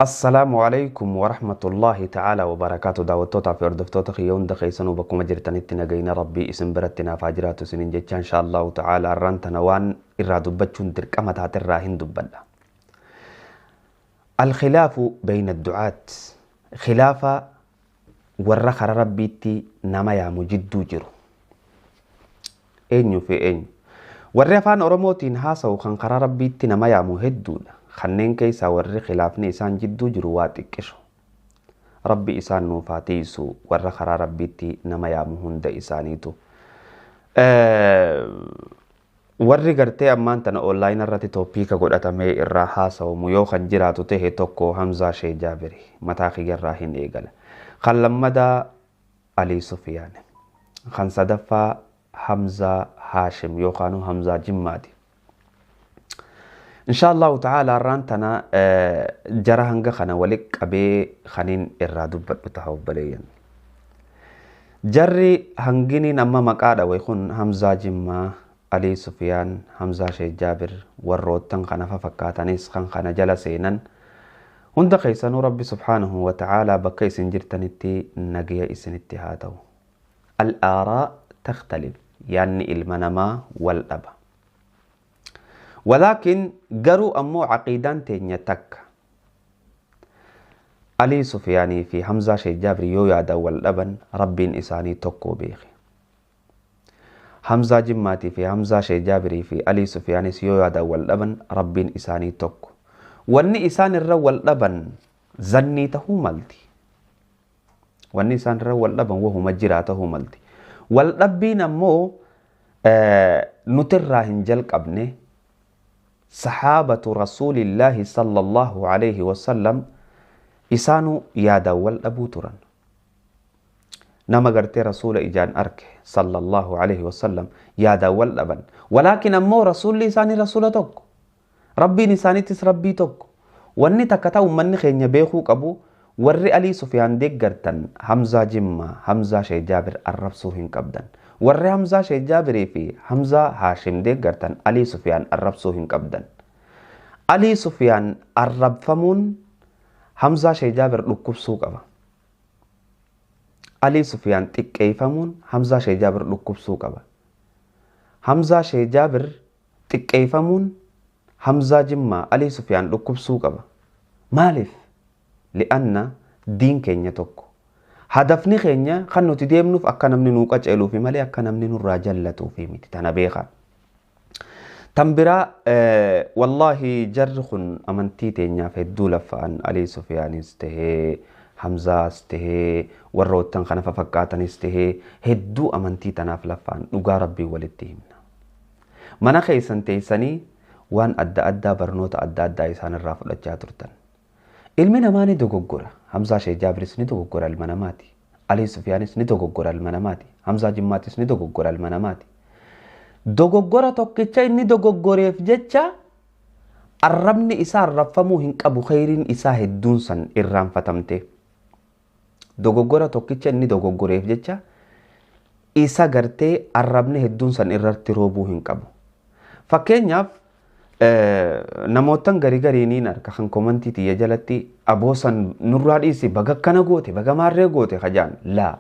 Assalaamu alaikum warahmatullaahi ta'aalaa wabarakaatu. Daawwattootaa fi hordoftoota kiyya hunda keessanuu bakkuma jirtanitti nagayna Rabbii isin biratti naaf haa jiraatu isiniin jecha, insha Allahu ta'aalaa har'aan tana waan irraa dubbachuun dirqama taate irraa hin dubbadha. Alkhilaafu bayna du'aat, khilaafa warra kara Rabbiitti nama yaamu jidduu jiru. Eenyu fi eenyu? Warri afaan Oromootiin haasa'u kan karaa Rabbiitti nama yaamu hedduudha. Kanneen keessaa warri khilaafni isaan jidduu jiru waa xiqqisho. Rabbi isaan nuuf haa tiisu, warra karaa Rabbiitti nama yaamu hunda isaaniitu. Warri gartee ammaan tana online irratti topic godhatamee irraa haasawamu yoo kan jiraatu ta'e, tokko Hamzaa Shee Jaabiri, mataa kiyyarraa hin eegala. Kan lammadaa Alii Sufiyaan. Kan sadaffaa Hamzaa Haashim yookaan Hamzaa Jimmaati. Insha Allahu ta'ala har'aan tana jara hanga kana wali qabee kaniin irraa dubbadhu ta'a, obboleeyyan. Jarri hanginiin amma maqaa dhawe kun, Hamzaa Jimmaa, Alii Sufiyaan, Hamzaa Sheekh Jaabir, warroottan kana fakkaatanis kan kana jala seenan hunda keessanuu Rabbi subhaanahu wa ta'ala bakka isin jirtanitti nagaya isinitti haa ta'u. Al-aaraa takhtalif, yaanni ilma namaa wal dhaba. Walaakin garuu ammoo aqiidaan teenya takka. Alii Sufiyaanii fi Hamzaa Sheekh Jaabir yoo yaadan wal dhaban, Rabbiin isaanii tokko beeke. Hamzaa Jimmaatii fi Hamzaa Sheekh Jaabirii fi Alii Sufiyaanis yoo yaadan wal dhaban, Rabbiin isaanii tokko. Wanni isaan irra wal dhaban zannii tahuu malti. Wanni isaan irra wal dhaban wahuma jiraa tahuu malti. Wal dhabbiin ammoo nutirraa hin jalqabne. Saxaabatu Rasuulillaahi sallallahu alaihi wasallam isaanuu yaadaan wal dhabuu turan. Nama gartee Rasuula ijaan arke sallallahu alaihi wasallam yaadaan wal dhaban. Walaakin ammoo Rasuulli isaanii Rasuula tokko. Rabbiin isaaniittis Rabbii tokko. Wanni takka ta'u uummanni keenya beekuu qabu, warri Alii Sufiyaan deeggartan Hamzaa Jimmaa, Hamzaa Sheekh Jaabir arrabsuu hin qabdan. Warri Hamzaa Sheekh Jaabirii fi Hamzaa Haashim deeggartan Alii Sufiyaan arrabsuu hin qabdan. Alii Sufiyaan arrabfamuun Hamzaa Sheekh Jaabir dhukkubsuu qaba. Alii Sufiyaan xiqqeeffamuun Hamzaa Sheekh Jaabir dhukkubsuu qaba. Hamzaa Sheekh Jaabir xiqqeeffamuun Hamzaa Jimmaa, Alii Sufiyaan dhukkubsuu qaba. Maaliif? Li'anna diin keenya tokko. Hadafni keenya kan nuti deemnuuf akka namni nuu qaceeluufi malee akka namni nurraa jallatuufi miti, tana beekaa. Tan biraa, wallaahi jarri kun amantii teenyaaf hedduu laffa'an. Alii Sufiyaanis tahee, Hamzaas tahee, warroottan kana fafakkaatanis tahee, hedduu amantii tanaaf laffa'an, dhugaa Rabbii walitti himna. Mana keessan teessanii waan adda addaa, barnoota adda addaa isaan irraa fudhachaa turtan. Ilmi namaa ni dogoggora. Hamzaa Sheekh Jaabiris ni dogoggora, ilma namaati. Alii Sufiyaanis ni dogoggora, ilma namaati. Hamzaa Jimmaatis ni dogoggora, ilma namaati. Dogoggora tokkicha inni dogoggoreef jecha arrabni isaa arrabfamuu hin qabu, kheyriin isaa hedduun san irraanfatamte. Dogoggora tokkicha inni dogoggoreef jecha isa gartee arrabni hedduun san irratti roobuu hin qabu. Fakkeenyaaf, namootan garii gariiniin harka kan comment tiyya jalatti aboosan nurraa dhiisi, baga akkana goote, baga maarree goote kajaan laa.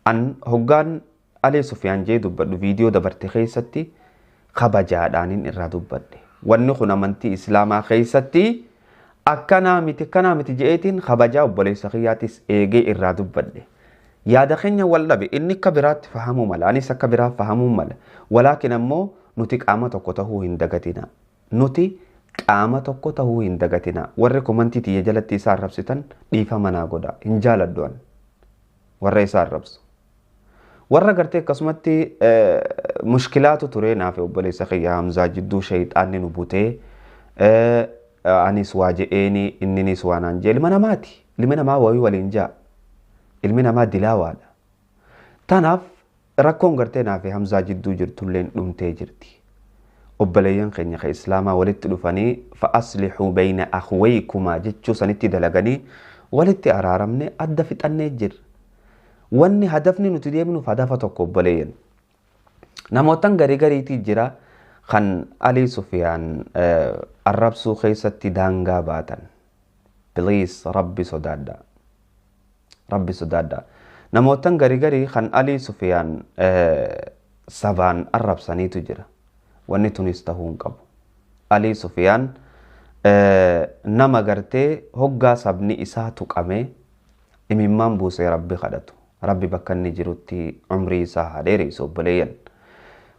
An hoggaan Alii Sufiyaan jee dubbadhu viidiyoo dabarte keessatti kabajaadhaanin irraa dubbadhe. Wanni kun amantii Islaamaa keessatti akkanaa miti, akkanaa miti je'eetiin kabajaa obboleessa kiyyaatis eegee irraa dubbadhe. Yaada keenya wal dhabe, inni akka biraatti fahamuu mala, anis akka biraa fahamuu mala. Walaakin ammoo nuti qaama tokko tahuu hin dagatina. Nuti qaama tokko tahuu hin dagatina. Warri comment tiyya jalatti isa arrabsitan dhiifama naa godha. Hin jaaladhu an. Warra isa arrabsu. Warra gartee akkasumatti mushkilaatu ture naaf obboleessa kiyya Hamzaa jidduu, shayxaanni nu butee, anis waa je'eeni, inninis waa naan jee, ilma namaati. Ilmi namaa wayii waliin jaa. Ilmi namaa dilaawaadha. Tanaaf rakkoon gartee naaf Hamzaa jidduu jirtulleen dhumtee jirti. Obboleeyyan keenya ka Islaamaa walitti dhufanii fa'aslihuu bayna akhwaykumaa jechuu sanitti dalaganii walitti araaramne, adda fixannee jirra. Wanni hadafni nuti deemnuuf hadafa tokko, obboleeyyan. Namootan garii gariitii jira kan Alii Sufiyaan arrabsuu keessatti daangaa baatan. Please, Rabbi sodaadha. Rabbi sodaadha. Namootan garii garii kan Alii Sufiyaan sabaan arrabsaniitu jira. Wanni tunis tahuu hin qabu. Alii Sufiyaan nama gartee hoggaa sabni isaa tuqamee imimmaan buusee Rabbi kadhatu. Rabbi bakka inni jirutti umrii isaa haa dheeressu, obboleeyyan.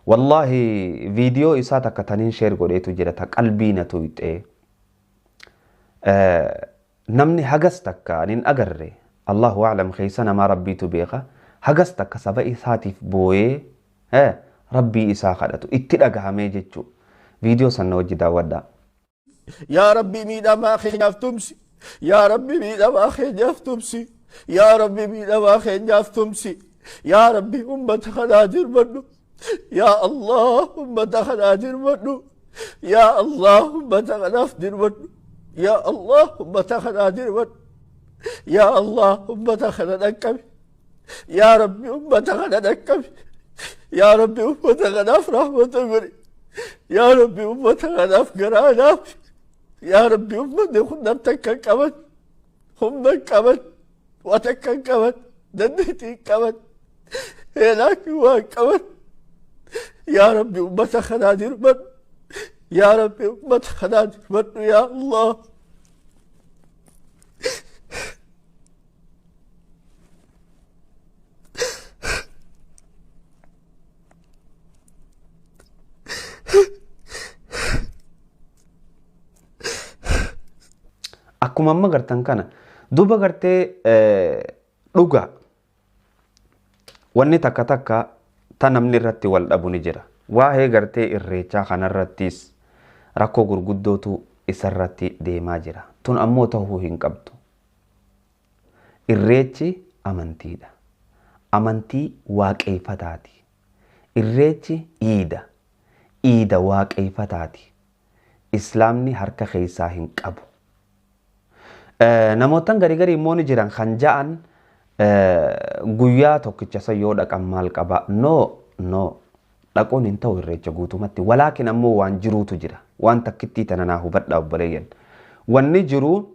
Wallaahi, viidiyoo isaa takka taniin share godheetu jira, ta qalbii na tuyxee. Namni hagas takka anin agarre, Allahu aclam, keessa namaa Rabbiitu beeka, hagas takka saba isaatiif booyee Rabbii isaa kadhatu itti dhagahamee jechuu. Viidiyoo sana wajji daawwadhaa. Yaa Rabbi, miidhamaa keenyaaf tumsi. Yaa Rabbi, miidhamaa keenyaaf tumsi. Yaa Rabbi, miidhamaa keenyaaf tumsi. Yaa Rabbi, ummata kanaa dirmadhu. Yaa Allah, ummata kanaa dirmadhu. Yaa Allah, ummata kanaaf dirmadhu. Yaa Allah, ummata kanaa dirmadhu. Yaa Allah, ummata kana dhaqqabi. Yaa Rabbi, ummata kana dhaqqabi. Yaa Rabbi, ummata kanaaf rahmata godhi. Yaa Rabbi, ummata kanaaf garaa naafi. Yaa Rabbi, ummanni kun nam takka hin qaban, humna hin qaban, waa takka hin qaban, dandeettii hin qaban, laakiin waa hin qaban. Yaa Rabbi, ummata kanaa dirmadhu. Yaa Rabbi, ummata kanaa dirmadhu, yaa Allah. Akkuma amma gartan kana duuba gartee dhuga wanni takka takka ta namni irratti wal dhabu ni jira. Waa'ee gartee irreechaa kanarrattis rakkoo gurguddootu isarratti deemaa jira. Tun ammoo ta'uu hin qabdu. Irreechi amantiidha. Amantii waaqeeffataati. Irreechi iida. Iida waaqeeffataati. Islaamni harka keessaa hin qabu. Namootan garii garii immoo ni jiran kan ja'an, guyyaa tokkicha san yoo dhaqan maal qaba? No, no. Dhaquun hin ta'u irreecha guutumatti. Walaakin ammoo waan jiruutu jira. Waan takkittii tana naa hubadhaa, obboleeyyan. Wanni jiru,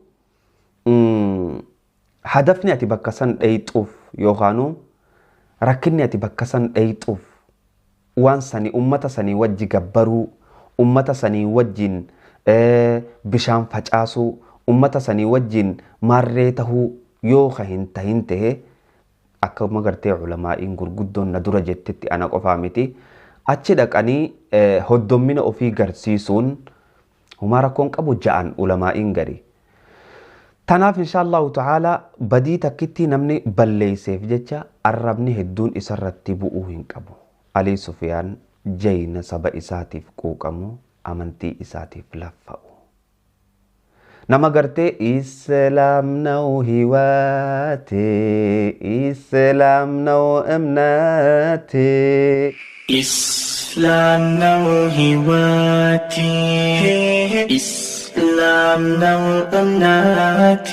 hadafni ati bakka san dheeyxuuf yookaanuu rakkinni ati bakka san dheeyxuuf waan sanii ummata sanii wajji gabbaruu, ummata sanii wajjin bishaan facaasuu, ummata sanii wajjin maarree tahuu yoo ka hin tahin tahe, akkuma gartee ulamaa'iin gurguddoon na dura jettetti, ana qofaa miti, achi dhaqanii hoddommina ofii garsiisuun humaa rakkoon qabu ja'an ulamaa'iin garii. Tanaaf insha Allahu ta'ala badii takkitti namni balleeyseef jecha arrabni hedduun isarratti bu'uu hin qabu. Alii Sufiyaan jayna saba isaatiif quuqamu, amantii isaatiif laffa'u. Nama gartee "ኢስላም ነው ህይወቴ፣ ኢስላም ነው እምነቴ" ኢስላም ነው ህይወቴ፣ ኢስላም ነው እምነቴ፣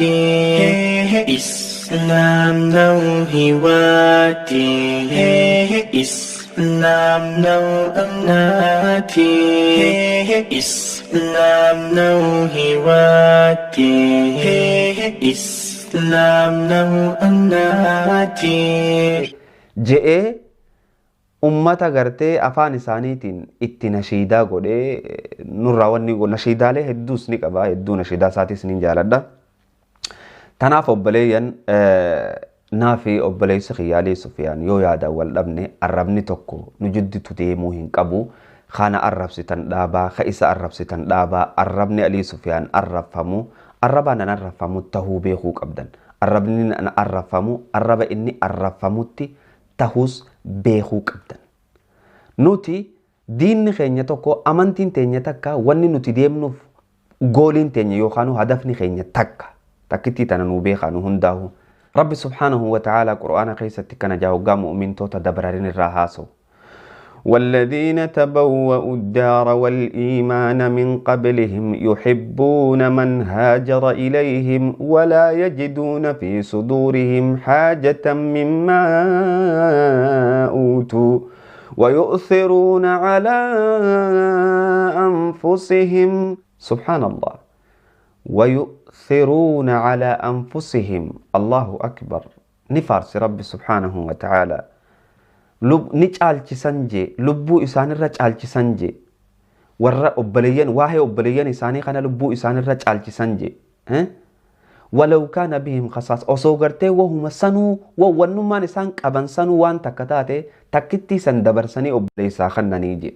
ኢስላም ነው ህይወቴ፣ ኢስላም ነው እምነቴ፣ ኢስላም ነው ህይወቴ፣ ኢስላም ነው እምነቴ። je'ee ummata gartee afaan isaaniitiin itti nashiidaa godhee nurraa wanni nashiidaalee hedduus ni qaba, hedduu nashiidaa isaatis ni jaaladha. Tanaaf obboleeyyan, naa fi obboleessi kiyyaalii Sufiyaan yoo yaadaan wal dhabne arrabni tokko nu jidduutti deemuu hin qabu. Kana arrabsitan dhaabaa, ka isa arrabsitan dhaabaa. Arrabni Alii Sufiyaan arrabfamu arrabaan an arrabfamu tahuu beekuu qabdan. Arrabni an arrabfamu arraba inni arrabfamutti tahus beekuu qabdan. Nuti diinni keenya tokko, amantiin teenya takka, wanni nuti deemnuuf gooliin teenya yookaan hadafni keenya takka. Takkittii tana nuu beekaa nu hundaahu. Rabbi subhaanahu wa ta'ala Qur'aana keessatti kana jaa hoggaa mu'mintoota dabrarin irraa haasawu. والذين تبوأوا الدار والإيمان من قبلهم يحبون من هاجر إليهم ولا يجدون في صدورهم حاجة مما أوتوا ويؤثرون على أنفسهم، سبحان الله، ويؤثرون على أنفسهم. الله أكبر. نفارس ربي سبحانه وتعالى ni caalchisan jee, lubbuu isaanirra caalchisan jee. Warra obboleeyyan, waa'ee obboleeyyan isaanii kana lubbuu isaanirra caalchisan jee. ولو كان بهم خصاصة, osoo gartee wahuma sanuu, wannummaan isaan qaban sanuu waan takka taate, takkittii san dabarsanii obboleessaa kannanii jee.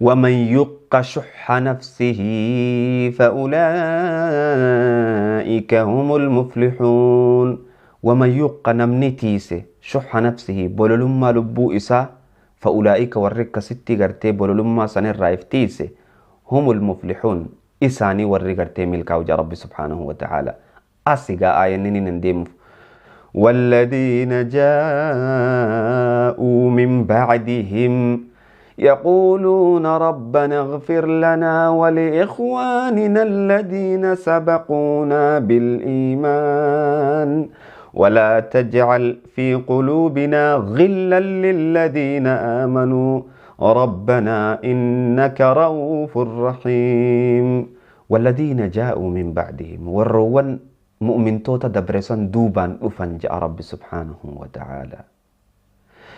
ومن يوق شح نفسه فأولئك هم المفلحون. ومن يوق, namni tiise, شح نفسه, bololummaa lubbuu isaa, فأولئك, warri akkasitti gartee bololummaa sanirraa if tiise, هم المفلحون, isaanii warri gartee milkaa'u jaa Rabbi سبحانه وتعالى. Asigaa aayanni nan deemuuf. والذين جاءوا من بعدهم يقولون ربنا اغفر لنا ولإخواننا الذين سبقونا بالإيمان ولا تجعل في قلوبنا غلا للذين آمنوا ربنا إنك رؤوف رحيم. والذين جاءوا من بعدهم, warroowwan mu'mintoota dabresan duubaan dhufan ja'a Rabbi سبحانه وتعالى,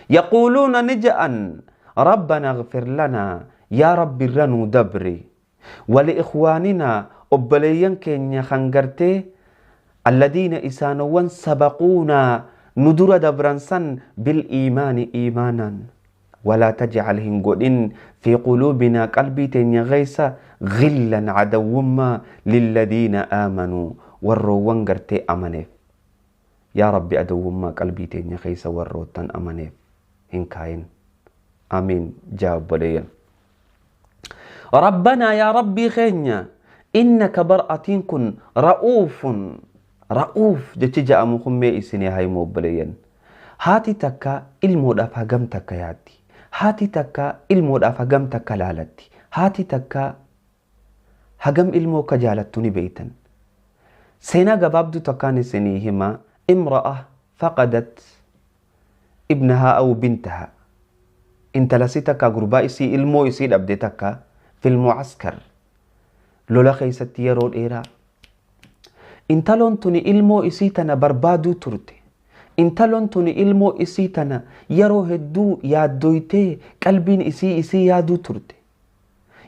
يقولون, ni ja'an, ربنا اغفر لنا, yaa Rabbi irra nuu dabri, ولإخواننا, obboleeyyan keenya kan gartee, الذين, isaanowwan, سبقونا, nu dura dabran san, بالإيمان, iimaanan, ولا تجعل, hin godhin, في قلوبنا, qalbii teenya keessa, غلا, cadawwummaa, للذين آمنوا, warroowwan gartee amaneef. Yaa Rabbi, adawwummaa qalbii teenya keessa warroottan amaneef hin kaayin. Amiin jaa obboleeyyan. ربنا, yaa Rabbii keenya, إنك, bar atiin kun, رؤوف. رؤوف jechi ja'amu kun mee isinii haa obboleeyyan. Haati takka ilmoodhaaf hagam takka yaaddi? Haati takka ilmoodhaaf hagam takka laalatti? Haati takka hagam ilmoo akka jaalattu ni beeytan. Seenaa gabaabduu takkaan isinii hima. امرأة فقدت ابنها أو بنتها, intala si takka, gurbaa isii, ilmoo isii dhabde takka في المعسكر, lola keessatti yeroo dheeraa. Intaloon tuni ilmoo isii tana barbaaduu turte. Intaloon tuni ilmoo isii tana yeroo hedduu yaaddoytee, qalbiin isii isii yaaduu turte.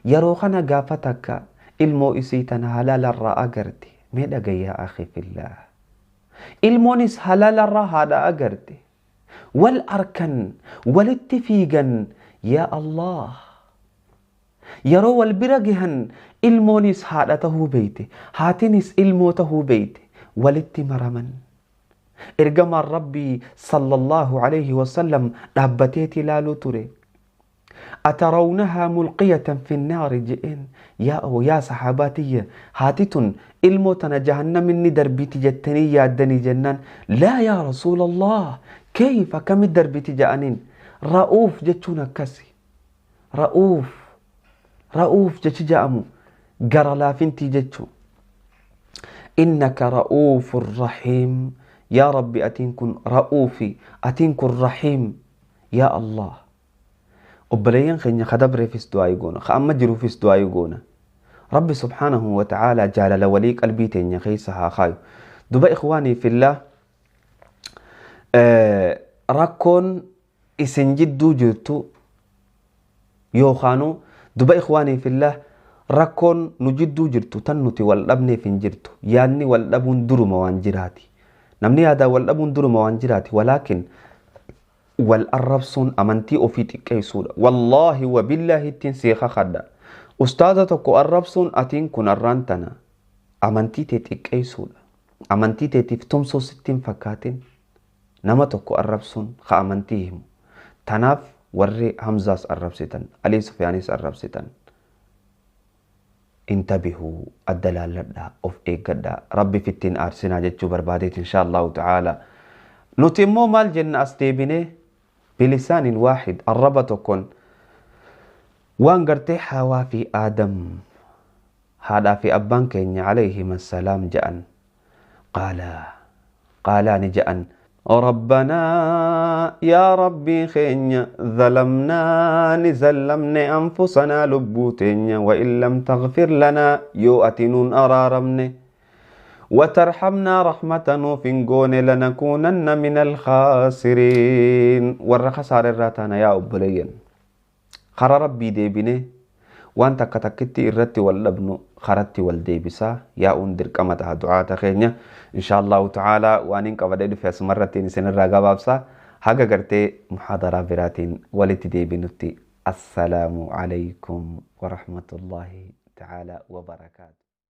Yeroo kana gaafa takka ilmoo isii tana halaalarraa agarte. Mee dhagayyaa, أخي في الله. Ilmoonis halaalarraa haadha agarte. Wal arkan, walitti fiigan. Yaa Allah, yeroo wal bira gahan ilmoonis haadha tahuu beeyte, haatinis ilmoo tahuu beeyte, walitti maraman. Ergamaan Rabbii صلى الله عليه وسلم dhaabbateeti ilaaluu ture. أترونها ملقية في النار je'een. Yaa saxaabaatiyya, haati tun ilmoo tana jahannaminni darbiti jettanii yaaddanii jennaan, لا يا رسول الله، كيف, akkamit darbiti je'aniin. رؤوف jechuun akkasi. رؤوف, رؤوف jechi je'amu gara laafintii jechuu. إنك رؤوف رحيم. Yaa Rabbi, atiin kun ra'uufi, atiin kun rahiim. Yaa Allah, obboleeyyan keenya ka dabreefis du'aa goona, ka amma jiruufis du'aa goona. Rabbi سبحانه وتعالى jaalala walii qalbii teenya keessa haa kaayu. Duba, إخواني في الله, rakkoon isin jidduu jirtu yookaanu, duba, إخواني في الله, rakkoon nu jidduu jirtu tan nuti wal dhabneef hin jirtu. Yaadni wal dhabuun duruma waan jiraati. Namni yaadaa wal dhabuun duruma waan jiraati. ولكن wal arrabsuun amantii ofii xiqqeessuudha. والله وبالله ittiin seeka kadha. Ustaaza tokko arrabsuun atiin kun arraan tana amantii tee xiqqeessuudha. Amantii teetiif tumsuu sittiin fakkaatin nama tokko arrabsuun ka amantii himu. Tanaaf warri Hamzaas arrabsitan, Alii Sufyaanis arrabsitan, انتبهوا, adda laalladhaa, of eeggadhaa, Rabbi fittiin aarsinaa jechuu barbaadeet إن شاء الله تعالى. Nuti immoo maal jenna? As deebinee بلسان واحد, arraba tokkoon, waan gartee Hawaa fi Aadam, haadhaa fi abbaan keenya عليهما السلام ja'an. قالا, قالا, ni ja'an. ربنا يا ربي خينيا ظلمنا نزلمنا أنفسنا لبوتين وإن لم تغفر لنا يؤتنون أرارمنا وترحمنا رحمة فنقون لنكونن من الخاسرين. والرخصار الراتانا يا أبليين خرى ربي ديبني وان تكتكتي الرت واللبن خرتي والديبسا يا أندر كما دعاء خينيا إن شاء الله تعالى. وانين قبل في مرتين سن الرقابة حاجة قرتي محاضرة براتين ولتي ديبنتي. السلام عليكم ورحمة الله تعالى وبركاته.